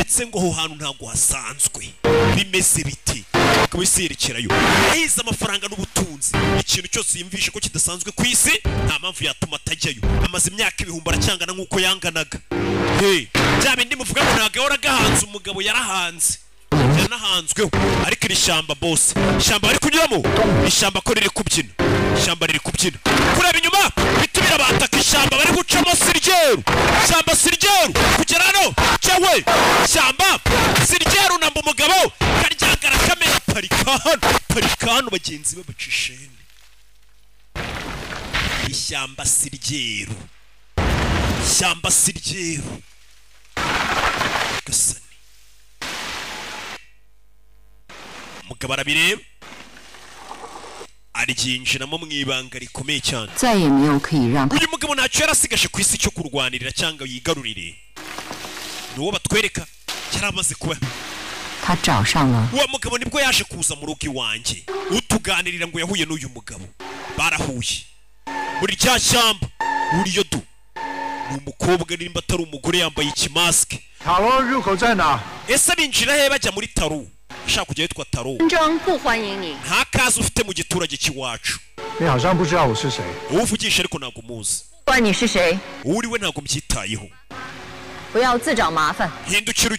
Ndetse ngo aho hantu ntabwo hasanzwe, bimeze biti? Akaba isi yerekerayo, yahize amafaranga n'ubutunzi. Ikintu cyose yumvishe ko kidasanzwe ku isi, nta mpamvu yatuma atajyayo. Amaze imyaka ibihumbi aracyangana nk'uko yanganaga. Hey, bya bindi muvuga ngo ntabwo yahora agahanze, umugabo yarahanze, yanahanzweho. Ariko iri shyamba, bose, ishyamba bari kunyuramo, ishyamba ko riri kubyina, ishyamba riri kubyina. Kureba inyuma, ibiti birabataka. Ishyamba bari gucamo si ryeru, ishyamba si ryeru. Kugera hano cyawe, ishyamba si ryeru namba. Umugabo karyagara kamena, parika hano, parika hano. Bagenzi be baca ishene. Ishyamba si ryeru, ishyamba si ryeru gasani. Umugabo arabireba, aryinjiramo mu ibanga rikomeye cyane. 再也没有可以让他 Uyu mugabo ntacyo yarasigaje ku isi cyo kurwanirira cyangwa yigarurire. Ni uwo batwereka yari amaze kuba. 他找上了 Uwo mugabo nibwo yaje kuza mu rugo iwanjye, utuganirira ngo yahuye n'uyu mugabo, barahuye muri rya shyamba. Uriyo du ni umukobwa, nimba atari umugore, yambaye ikimasike. 塔罗入口在哪？ Ese binjira he bajya muri Taru? Ashaka kujya ahitwa Taru. 村庄不欢迎你。 Nta kazi ufite mu giturage cy'iwacu. 你好像不知道我是谁。 Uwo uvugisha ariko ntabwo umuzi. 不管你是谁， Uwo uri we ntabwo mbyitayeho. 不要自找麻烦。 Hindukira.